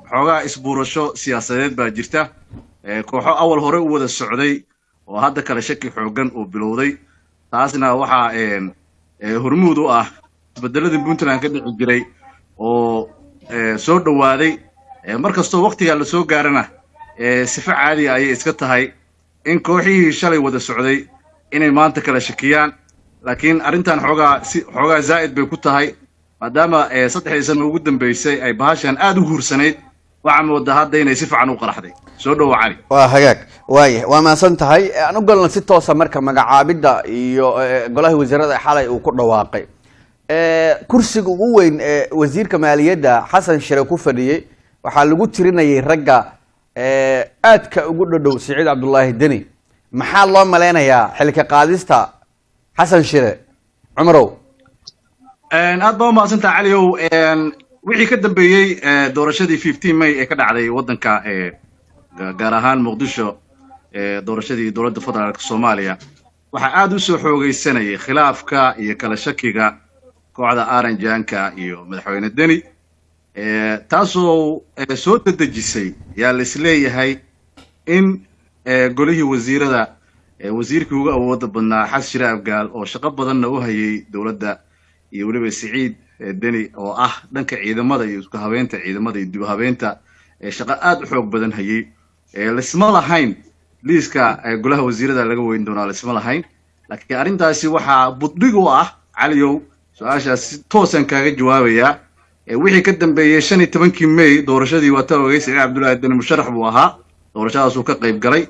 Xoogaa isbuurasho siyaasadeed baa jirta, kooxo awal hore u wada socday oo hadda kale shaki xoogan uu bilowday. Taasna waxaa hormuud u ah isbedeladii Puntland ka dhici jiray oo soo dhowaaday. Mar kastoo waktigaa lasoo gaarana, sifo caadiya ayay iska tahay in kooxihii shalay wada socday inay maanta kala shakiyaan. Laakiin arrintan xoogaa si xoogaa zaa'id bay ku tahay, maadaama 3dii sano ugu dambeysay ay bahashan aada u huursanayd. Waxaa moodaa hadda inay si fiican u qaraxday. Soo dhowo, Cali. Waa hagaag, waaya, waa mahadsan tahay. Aan u galna si toosa marka magacaabidda iyo golaha wasiirada xalay uu ku dhawaaqay. Kursiga ugu weyn ee wasiirka maaliyadda Xasan Shire ku fadhiyey waxaa lagu tirinayay ragga aadka ugu dhodhow Siciid Cabdullaahi Deni. Maxaa loo maleynayaa xilka qaadista Xasan Shire, Cumarow? Aad baa umahadsantaha, Caliow. Wixii ka dambeeyey doorashadii 15 May ee ka dhacday waddanka, gaar ahaan Muqdisho, doorashadii dowladda federaalka Soomaaliya, waxaa aada u soo xoogaysanayay khilaafka iyo kala shakiga kooxda Aranjanka iyo madaxweyne Deni, taasoo soo dedejisay yaa la isleeyahay in golihii wasiirada wasiirkii ugu awooda badnaa, Xasan Shire Abgaal, oo shaqo badanna u hayay dowladda, iyo weliba Siciid Deni oo ah dhanka ciidamada iyo isku habeynta ciidamada iyo dib habeynta shaqo aada u xoog badan hayay, lisma lahayn liiska golaha wasiirada laga weyn doonaa, lisma lahayn. Laakiin arrintaasi waxaa buddhig u ah, Caliyow, su-aashaas si toosaan kaaga jawaabayaa, wixii ka dambeeyey 15kii May doorashadii. Waa ta ogey, Siciid Cabdullaahi Deni musharax buu ahaa, doorashadaasuu ka qayb galay.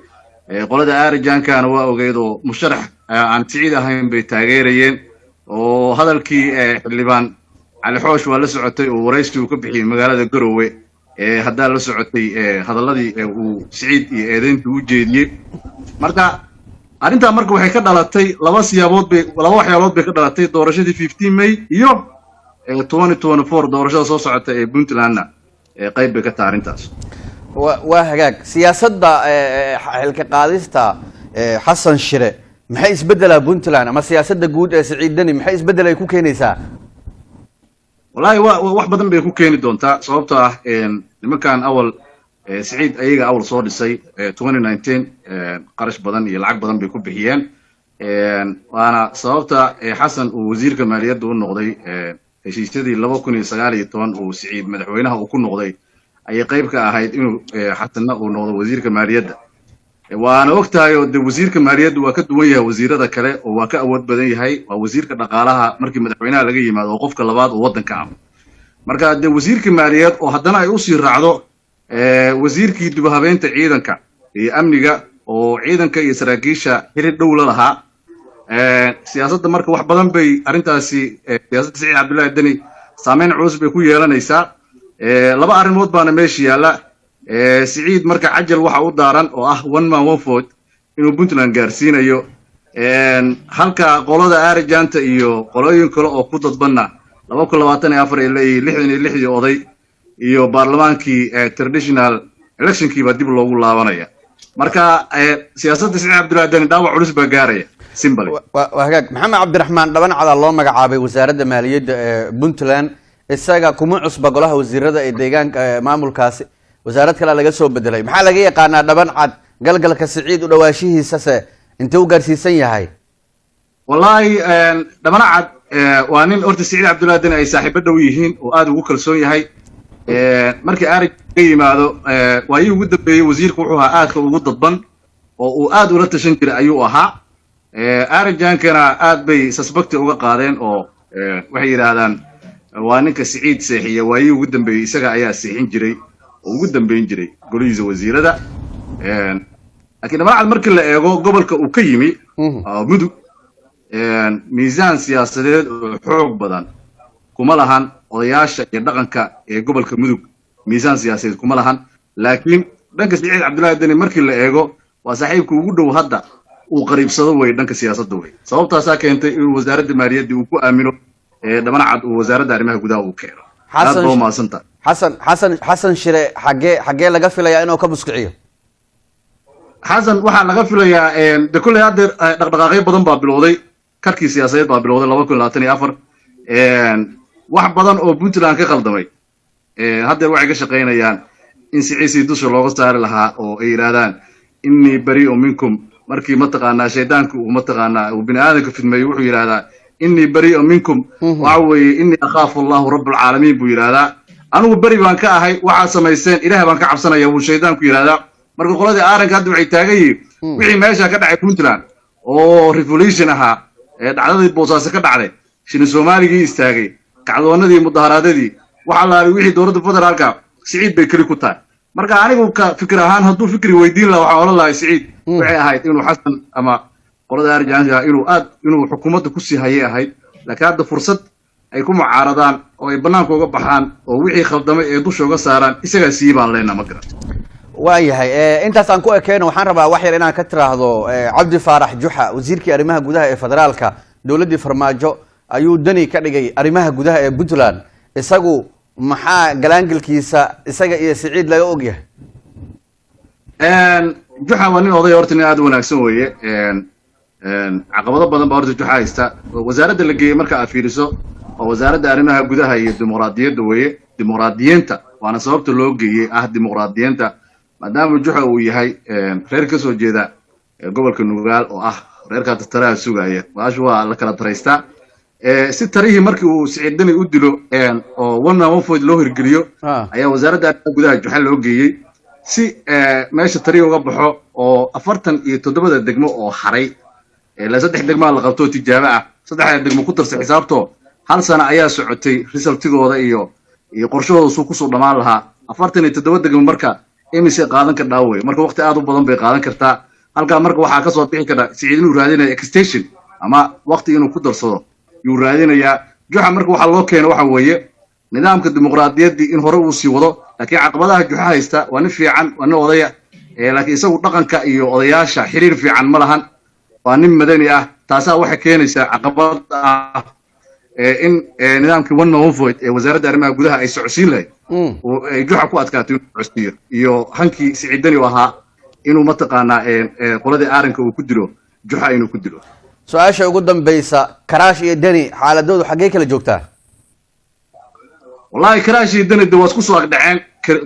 Qolada Aarijankana waa ogeyd oo musharax aan Siciid ahayn bay taageerayeen, oo hadalkii xildhibaan Cali Xoosh waa la socotay oo waraysi uu ka bixiyey magaalada Garowe. Haddaa la socotay hadalladii uu Siciid iyo eedeyntii u jeediyey. Marka arrintaa marka waxay ka dhalatay laba siyaabood bay, laba waxyaalood bay ka dhalatay: doorashadii 15 May iyo 2024 doorashada soo socota ee Puntlandna qayb bay ka tahay arrintaas. Waa hagaag. Siyaasadda xilka qaadista Xasan Shire maxay isbeddelaa Puntland ama siyaasadda guud ee Siciid Deni maxay isbeddel ay ku keenaysaa? Wallahi wa wax badan bay ku keeni doontaa, sababtoo ah nimankan awal Siciid ayaga awal soo dhisay 2019, qarash badan iyo lacag badan bay ku bixiyeen. Waana sababta Xasan uu wasiirka maaliyadda u noqday. Heshiisyadii 2019 uu Siciid madaxweynaha uu ku noqday ayay qayb ka ahayd inuu Xasanna uu noqdo wasiirka maaliyadda. Waana og tahay oo dee wasiirka maaliyaddu waa ka duwan yahay wasiirada kale oo waa ka awood badan yahay. Waa wasiirka dhaqaalaha markii madaxweynaha laga yimaado oo qofka labaad oo waddanka ah. Marka dee wasiirka maaliyaed oo haddana ay usii raacdo wasiirkii dib u habeynta ciidanka iyo amniga, oo ciidanka iyo saraakiisha xiriir dhow la lahaa siyaasadda, marka wax badan bay arrintaasi siyaasadda Siciid Cabdullaahi Deni saameyn culus bay ku yeelanaysaa. Laba arrimood baana meesha yaalla. Siciid marka cajal waxa u daaran oo ah one man one vote inuu Puntland gaarsiinayo, halka qolada Arijanta iyo qolooyin kale oo ku dadbanna 2024 ay leeyihiin 66dii oday iyo baarlamaankii traditional electionkii baa dib loogu laabanaya. Marka siyaasadda Siciid Cabdullahi Deni dhaawac culus baa gaaraya simbly. Waa hagaag. Maxamed Cabdiraxmaan Dhabancadaa loo magacaabay wasaaradda maaliyadda ee Puntland. Isaga kuma cusba golaha wasiirada ee deegaanka maamulkaasi, wasaarad kalea laga soo bedelay. Maxaa laga yaqaanaa Dhabancad? Galgalka Siciid u dhawaashihiisase intee u gaarsiisan yahay? Wallahi Dhabanacad waa nin horta Siciid Cabdullahi Deni ay saaxiibo dhow yihiin oo aada ugu kalsoon yahay. Markii arig ka yimaado, waayii ugu dambeeyey wasiirku wuxuu ahaa aadka ugu dadban oo uu aad ula tashan jiray ayuu ahaa. Arijankana aad bay suspect uga qaadeen oo waxay yidhaahdaan waa ninka Siciid seexiya. Waayii ugu dambeeyey isaga ayaa seexin jiray oo ugu dambeyn jiray golihiisa wasiirada. Laakiin Dhabanacad markii la eego gobolka uu ka yimi, Mudug, miisaan siyaasadeed oo xoog badan kuma lahan. Odayaasha iyo dhaqanka ee gobolka Mudug miisaan siyaasadeed kuma lahan. Laakiin dhanka Siciid Cabdullaahi Deni markii la eego, waa saaxiibka ugu dhow hadda uu qariibsado wey dhanka siyaasadda wey. Sababtaasaa keentay inuu wasaaradda maaliyadda uu ku aamino Dhabanacad, uu wasaaradda arrimaha gudaha uu keeno. Aad baa umahadsantaha. Xasan Shire xaggee laga filayaa inuu ka buskiciyo? Xasan waxaa laga filayaa de kolley haddeer dhaqdhaqaaqyo badan baa bilowday, karkii siyaasadeed baa bilowday 2024. Wax badan oo Puntland ka qaldamay haddeer waxay ka shaqaynayaan In Siciisii dusha looga saari lahaa oo ay yidhaahdaan "إني بريء منكم". Markii mataqaanaa shaydaanku uu mataqaanaa uu bini aadamka fidmeeyo, wuxuu yidhahdaa "إني بريء منكم". Waxa weeye "إني أخاف الله رب العالمين" buu yidhahdaa. "Anigu beri baan ka ahay waxaad samayseen, Ilaah baan ka cabsanaya," buu shaydaanku yidhahdaa. Marka qoladii aaranka hadda waxay taagan yihiin wixii meesha ka dhacay Puntland oo revolution ahaa, ee dhacdadii Boosaaso ka dhacday, shini Soomaaligii istaagay, kacdoonadii, mudaharaadadii, waxa laali wixii dowladda federaalka Siciid bay keli ku tahay. Marka anigu ka fikir ahaan, hadduu fikri weydiin lahaa, waxaan odhan lahay Siciid waxay ahayd inuu Xasan ama qolada arjaanka inuu aad inuu xukuumadda kusii hayay ahayd, laakiin hadda fursad ay ku mucaaradaan oo ay banaanka uga baxaan oo wixii khaldamay ee dusha uga saaraan isagaa sii baan leenaa, ma garan. Waayahay, intaas aan ku ekeyno. Waxaan rabaa wax yar inaan ka tiraahdo Cabdi Faarax Juxa, wasiirkii arrimaha gudaha ee federaalka dowladdii Farmaajo ayuu Deni ka dhigay arrimaha gudaha ee Puntland. Isagu maxaa galaangilkiisa isaga iyo Siciid laga ogyahay? Juxa waa nin oday horta, nin aad u wanaagsan weeye. Caqabado badan baa horta Juxa haysta. Wasaaradda la geeyey marka aad fiiriso waa wasaaradda arrimaha gudaha iyo dimuqraadiyadda weeye, dimuqraadiyiinta, waana sababta loo geeyey ah dimuqraadiyiinta, maadaama Juxa uu yahay reer ka soo jeeda gobolka Nugaal oo ah reerkaa taraha sugaya. Baashu waa la kala taraystaa. Si tarihii markii uu Siciid Deni u dilo oo one man one vote loo hirgeliyo ayaa wasaaradda arrimaha gudaha Juxa loo geeyey, si meesha tarihi uga baxo oo 47-da degmo oo haray, ilaa saddex degmaa la qabto tijaabo ah, saddexda degmo ku darsa xisaabto, hal sano ayaa socotay resultigooda iyo qorshahooda suu kusoo dhammaan lahaa. 47 degmo marka imise qaadan kardhaa wey? Marka waqti aad u badan bay qaadan kartaa halkaa. Marka waxaa kasoo bixi kara Siciid inuu raadinayo extension ama waqti inuu ku darsado yuu raadinayaa Juxa. Marka waxaa loo keena waxa weeye nidaamka dimuqraadiyaddii in hore uu sii wado, laakiin caqabadaha Juxa haysta, waa nin fiican, waa nin odaya, laakiin isagu dhaqanka iyo odayaasha xiriir fiican ma lahan, waa nin madani ah. Taasaa waxay keenaysaa caqabad ah in nidaamkii one man one vote ee wasaaradda arrimaha gudaha ay socodsiin lahayd oo ay Juxa ku adkaatay inuu socodsiiyo, iyo hankii Siciid Deni u ahaa inuu mataqaanaa qoladii aaranka uu ku dilo, Juxa inuu ku dilo. Su-aasha ugu dambeysa, Karaash iyo Deni xaaladoodu xaggee kala joogtaa? Wallahi Karaash iyo Deni de waa isku soo agdhaceen.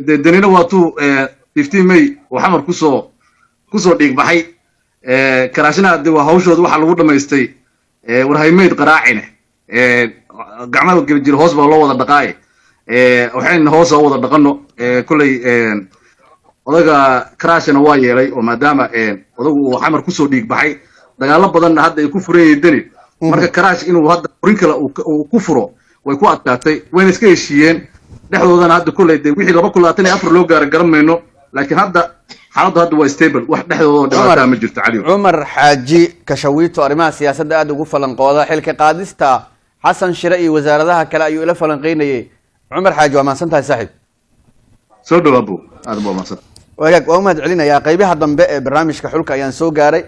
De Denina waa tuu 15 May uu Xamar kusoo dhiig baxay. Karaashina de waa hawshooda waxaa lagu dhamaystay warhaymeyd qaraacine, gacmaha geli jira hoos baa loo wada dhaqaaye, waxayna hoos oo wada dhaqano. Kolley odaga Karaashina waa yeelay oo maadaama odagu uu Xamar kusoo dhiig baxay, dagaalo badanna hadda ay ku furan yihiin Deni, marka Karaash inuu hadda furin kale uu ku furo way ku adkaatay, wayna iska heshiiyeen dhexdoodana. Hadda kolley de wixii 2024 loo gaaro garan mayno, laakiin hadda xaaladdu hadda waa stable, wax dhexdooda oo dhibaataa ma jirto, Cali. Cumar Xaaji Kashawiito, arrimaha siyaasadda aada ugu falanqooda, xilka qaadista Xasan Shire iyo wasaaradaha kale ayuu ila falanqeynayay. Cumar Xaaji, waa mahadsan tahay saaxiib. Soo dhawaabo, aad baa mahadsan. Wagaag, waa u mahad celinayaa. Qaybaha dambe ee barnaamijka xulka ayaan soo gaaray.